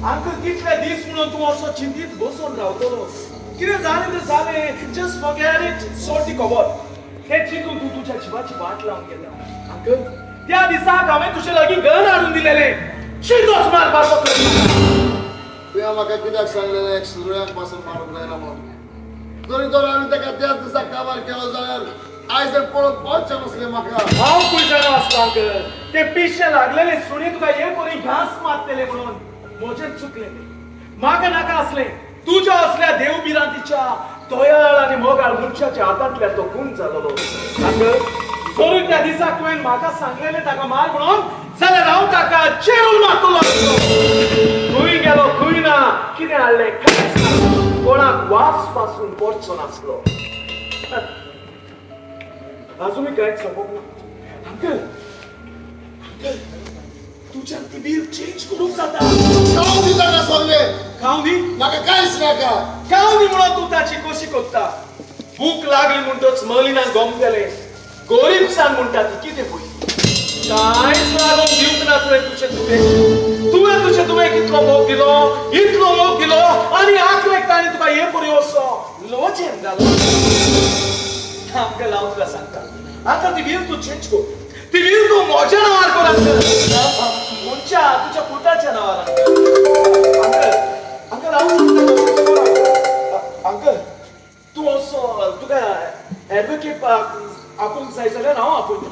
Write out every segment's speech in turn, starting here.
Uncle कितले दीस म्हणून तूं असो चिंतीत बसून रावतलो. कितें जालें तें जालें, जस्ट फॉरगेट it, सोड ती खबर. हें चिंतून तूं तुज्या जिवाची वाट लावन गेला. अंकल त्या दिसाक हांवें तुजे लागीं गन हाडून दिलेलें, शितोच मारपाचो प्रयत्न. तुवें म्हाका कित्याक सांगलेलें एक सुरळ्यांक पासून मारूंक जायना म्हणून? जरी तर हांवें ताका त्याच दिसा काबार केलो जाल्यार आयज पळोवन पळचें नासलें म्हाका. हांव खंय जाणा आसलो अंकल, ते पिशें लागलेलें सुणें तुका हे परी घांस मारतलें म्हणून. म्हजें चुकलें तें, म्हाका नाका आसलें. तुज्या असल्या देवभिरांतीच्या दयाळ आनी मोगाळ मनशाच्या हातांतल्या तो खून जालोलो. अंकल जरूय त्या दिसाक तुवें म्हाका सांगलेलें ताका मार म्हणून, जाल्यार हांव ताका चेरून मारतलो आसलो. खंय गेलो खंय ना, कितें हाडलें कांयच ना, कोणाक वास पासून पडचो नासलो. अजूनय कांयच सोंपोंक ना. अंकल अंकल तुज्यान ती बील चेंज करूंक जाता. खावं दी ताका सगळें. खावं दी? म्हाका कांयच नाका. खावं दी म्हणून तूं ताची कशी कोत्ता? भूक लागली म्हणटच मलिनान गमतलें. गरीबसान म्हणटा ती कितें पळय, कांयच लागून दिवंक ना तुवें तुजे तुवें. तुवें तुजे तुवें कितलो मोग दिलो, इतलो मोग दिलो आनी आखरेक ताणें तुका हे परी असो लजेन घालो. अंकल हांव तुका सांगता, आतां ती बील तूं चेंज कर, ती बील तूं म्हज्या नांवार कर अंकल, मनच्या तुज्या पुताच्या नांवार. अंकल अंकल हांव सांगता अंकल, तूं असो तुका एडवोकेट आपोवंक जाय जाल्यार हांव आपयता.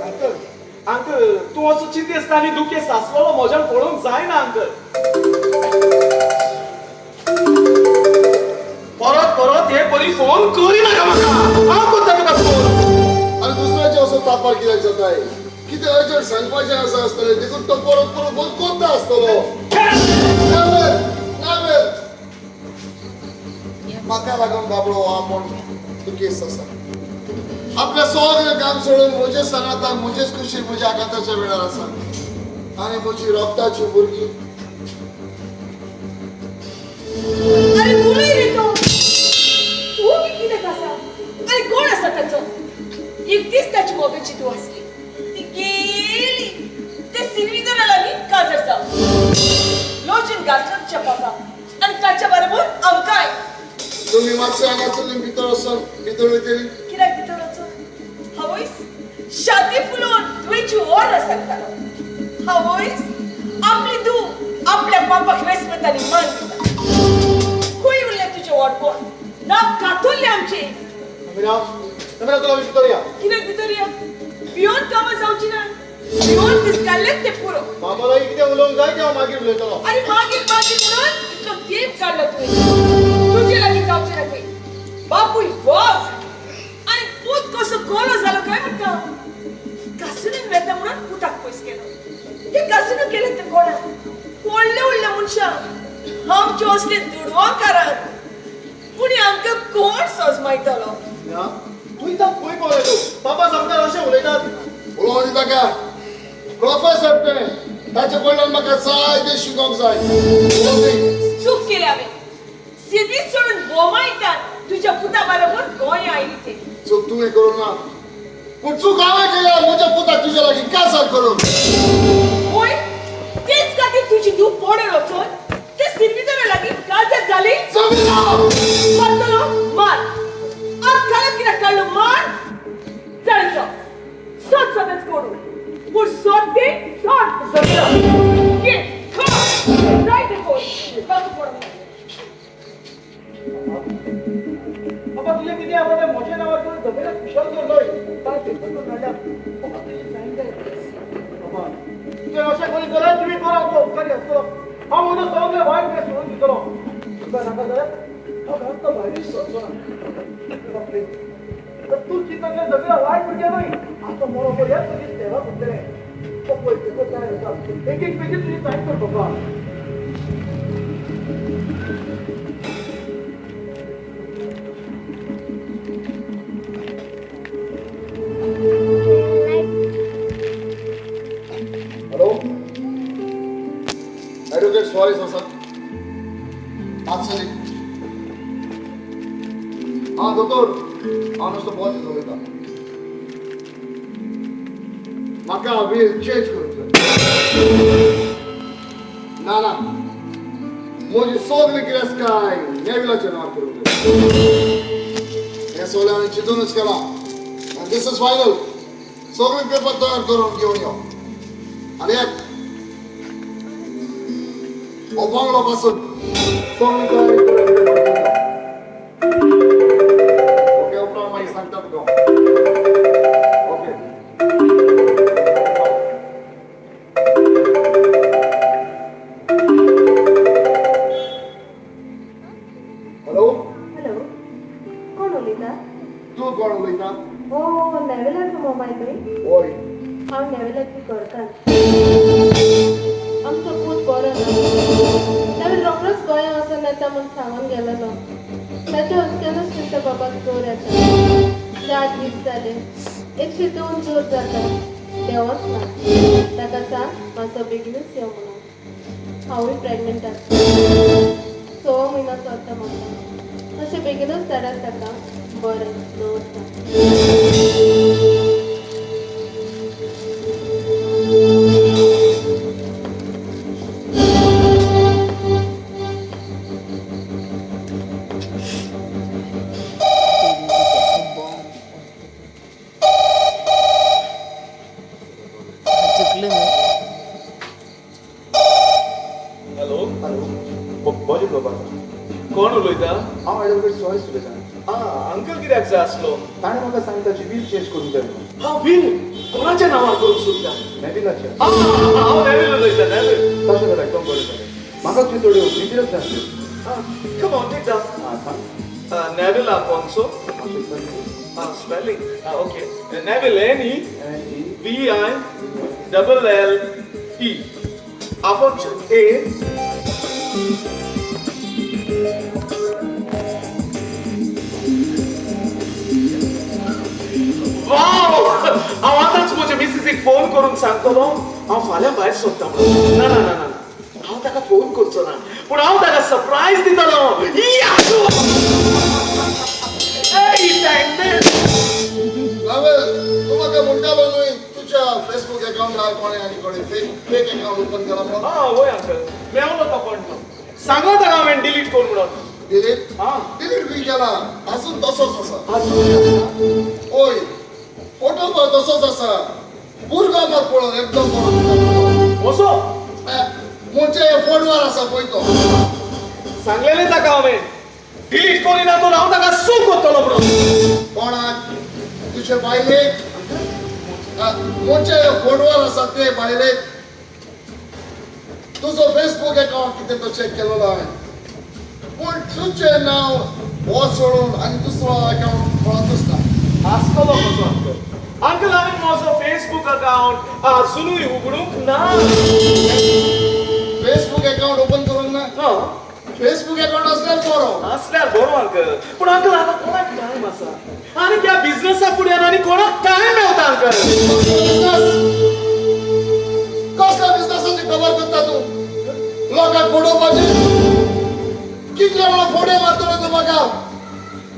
अंकल अंकल तूं असो चिंतेस्त आनी दुखेस्त आसलेलो म्हज्यान पळोवंक जायना अंकल. परत परत हे परी फोन करिनाका म्हाका, हांव करता तुका फोन. आनी दुसऱ्याचे असो तापार कित्याक जाताय? कितें अर्जंट सांगपाचें आसा आसतलें, देखून तो परत परत फोन करता आसतलो. ना म्हाका लागून बाबडो आपूण दुखेस्त आसा. आपल्या सगळें काम सोडून म्हजे सांगाता, म्हजेच खुशी म्हज्या आघाताच्या वेळार आसा. आनी म्हजी रक्ताची भुरगीं. अरे उलय रे तो, तूं कितें आसा आनी कोण आसा ताचो? एक दीस ताची मोगाची तूं आसली, ती गेली ते सिल्विदरा लागीं काजर जावन लोजीन घातल्या बाबा आनी ताच्या बरोबर आमकांय. तुमी मातशें हांगासरली भितर वचून भितर वयतली? कित्याक भितर वचून? हांवूय शाती फुलोवन तुवेची ओर सांगतालो. हांवूय आपली धूव आपल्या बापाक रेस्पेत आनी मान दिता. खंय उरलें तुजें व्हडपण? नाक कातरलें आमचें. समीरा तुला भितर या. कित्याक भितर या? पियोन कामां जावची ना, पियोन दिसकाडलें तें पुरो. बाबा लागीं कितें उलोवंक जाय तें हांव मागीर उलयतलो. आनी मागीर मागीर म्हणून इतलो तेंप काडलो तुवें. तुजे लागीं जावचें ना तें. बापूय वाग आनी पूत कसो कोलो जालो काय म्हणटा? कासिनून वेता म्हणून पुताक पयस केलो. तें कासिनो केलें तें कोणा? व्हडल्या व्हडल्या मनशां, आमचे असले दुडवांकारांक. पूण आमकां कोण सोजमायतलो? तूं इतलो खंय पावलें तूं? बाबा सामकार अशें उलयतात. उलोवं दी ताका. प्रोफेसर तें, ताचे कडल्यान म्हाका जाय तें शिकोवंक जाय. चूक केली हांवें, सिर्वीस सोडून बोमायतात तुज्या पुता बरोबर गोंय आयली तें. चूक तुवें करूंक ना, पूण चूक हांवें केल्या म्हज्या पुताक तुज्या लागीं काजार करून. पळय, तेच खातीर तुजी धूव पडून वचून ते सिर्विदरा लागीं काजार जाली. मारतलो मार, आत खाला कित्याक काडलो मार. जाणचो सोद सदांच करूं, पूण सोद तें सोद सगळं घे खा जाय तें कर. म्हाका पडोवंक बाबा तुजें कितें आसा तें म्हज्या नांवार तुवें जमिनाक खुशाल दवरलोय. ताणें पेपर करून हाडल्या. बाबा तुजी सायन जाय. बाबा तुवें अशें करीत जाल्यार तुमी बरो आसलो, उपकारी आसतलो. हांव म्हजो सगळें वायट कितें सोडून दितलो. तुका नाका जाल्यार हांव घरांतलो भायरूय सरचो ना. तूं चिंतता तें जमिना वायट भुरगें न्हय. आतां मरो पर्यंत तुजी सेवा करतलें. पळय पेपर तयार आसा, एक एक पेजीर तुजी सायन कर बाबा. हॅलो एडवोकेट सुवारीस आसा? मातशें हां दोतोर, हांव नुस्तो बोस उलयतां. म्हाका व्हील चेंज करूंक जाय. ना ना, म्हजी सगळी गिरेस्तकाय नेविलाचें नांव करूंक जाय. हें सगळें हांवें चिंतूनच केलां आनी this is final. सगळें पेपर तयार करून घेवन यो आनी एक हो बंगलो पासून सगळी तयारी करून ओके. उपरांत मागीर सांगता तुका. ओके. हॅलो. हॅलो, कोण उलयता? तूं कोण उलयता? हो, नेवेलाचो मोबायल न्हय? हय. हांव नेवेलाची घरकान्न. आमचो पूत बरो ना. नेवेल रोखडोच गोंया वचून येता म्हूण सांगून गेलेलो. ताच्या हुस्क्यानूच तुमच्या बाबाक जोर येता. 4 दीस जाले, 102 जोर जाता, देंवच ना. ताका सांग मातसो बेगीनूच यो म्हणून. हांवूय प्रेग्नंट आसा. 6 म्हयनो चलता म्हाका. मातशें बेगीनूच धाडात ताका. बरें, दवरता. हॅलो. हॅलो, बरें बाबा. कोण उलयता? हांव एडवोकेट सोयस उलयतां. आं, अंकल कित्याक जाय आसलो? ताणें म्हाका सांगता ताची व्हील चेंज करूंक जाय म्हणून. हांव व्हील कोणाच्या नांवार करूंक सोदता? नेविलाच्या. आं, हांव नेवील उलयतां. नेवील. तशें जाल्यार एकदम बरें जालें. म्हाका तुवें थोड्यो डिटेल्स जाय आसल्यो. आं, कम ऑन, टेक डावन. आं, सांग. Neville Afonso. आं, spelling. Okay. Neville N E V I double L E. Afonso A wow! हांव आतांच म्हजे मिसीसीक फोन करून सांगतलो हांव फाल्यां भायर सोदता म्हणून. ना ना ना ना, हांव ताका फोन करचो ना, पूण हांव ताका सरप्रायज दितलो. तूं म्हाका म्हणटालो न्हय तुज्या फेसबूक अकाउंटार कोणें आनी कोणें फेक अकाउंट ओपन केला म्हणून? आं, वय अंकल, मेवलो तो कोण तो. सांगलो ताका हांवें डिलीट कर म्हणून. डिलीट? आं, डिलीट बी केला, आजून तसोच आसा. आजून? हय, फोटो पळय तसोच आसा. भुरगो मात पळोवन एकदम बरो दिसता. असो? म्हणजे फोटवार आसा पळय तो. सांगलेलें ताका हांवें डिलीट करिना तर हांव ताका सू करतलो म्हणून. कोणाक? तुजे बायलेक? म्हणजे फोटवार आसा ते बायलेक. तुजो फेसबूक अकाउंट कितें तो चॅक केलेलो हांवें, पूण तुजें नांव हो सोडून आनी दुसरो अकाउंट कोणाचोच ना. आसतलो कसो अंकल? अंकल, हांवें म्हजो फेसबूक अकाउंट आजुनूय उगडूंक ना. फेसबूक अकाउंट ओपन करूंक ना? फेसबूक अकाउंट आसल्यार बरो. आसल्यार बरो अंकल, पूण अंकल आतां कोणाक टायम आसा? आनी त्या बिजनसा फुड्यान आनी कोणाक टायम मेवता अंकल? बिजनस? कसल्या बिजनसाची खबर करता तूं? लोकांक फटोवपाची? कितले म्हणून फोडे मारतलो तूं म्हाका?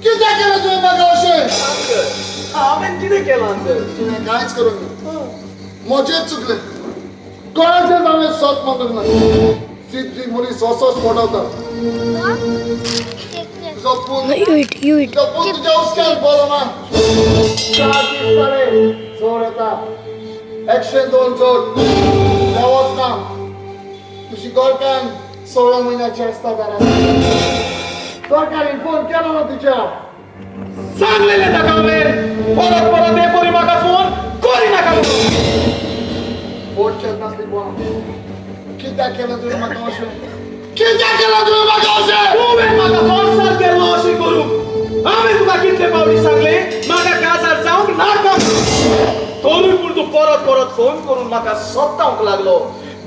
कितें केलें तुवें म्हाका अशें? अंकल, हांवें कितें केलां अंकल? तुवें कांयच करूंक ना. म्हजेंच चुकलें. कोणाचेंच हांवें सत मानूंक ना. सिद्धी मनीस असोच फटवता. तुजो पूत, तुजो पूत तुज्या हुस्क्यान बरो ना. 4 दीस जाले जोर येता. 102 जोर देंवच ना. तुजी घरकान्न 16 म्हयन्याची आसता घरांत. सरकारीन फोन केलो ना तुज्या? सांगलेलें ताका हांवें परत परत हे परी म्हाका फोन करिनाका म्हणून. फोन केन्ना नासली कोण? कित्याक केलें तुवें म्हाका अशें? कित्याक केलें तुवें म्हाका अशें? तुवें म्हाका फोर्सार केलो अशें करूंक. हांवें तुका कितले फावटी सांगलें म्हाका काजार जावंक नाका म्हणून. तरूय पूण तूं परत परत फोन करून म्हाका सतावंक लागलो.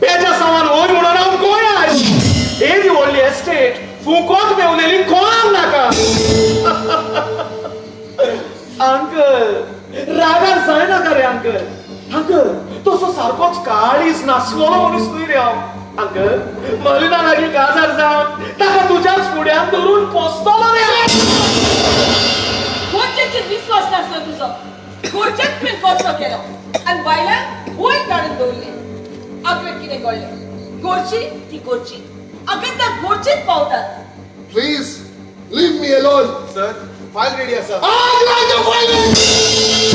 बेजा सामान वयर म्हणून हांव गोंया आयलो. एदी व्हडली एस्टेट फुकट मेवलेली कोणाक नाका. अंकल, रागार जायनाका रे अंकल. अंकल, तसो सारकोच काळीज नासलेलो मनीस न्हय रे हांव. अंकल, मलिना लागीं काजार जावन ताका तुज्याच फुड्यान धरून पोसतलो रे हांव. गोरचेचेर विस्वास नासलो तुजो. गोरचेच तुवें कसो केलो आनी बायलांक वयर काडून दवरलें. कितें घडलें. घरची ती घरची, अगेन्दा घरचीच पावतात. Please leave me alone. Sir, file ready आसा. आग लायच्या फायलीक.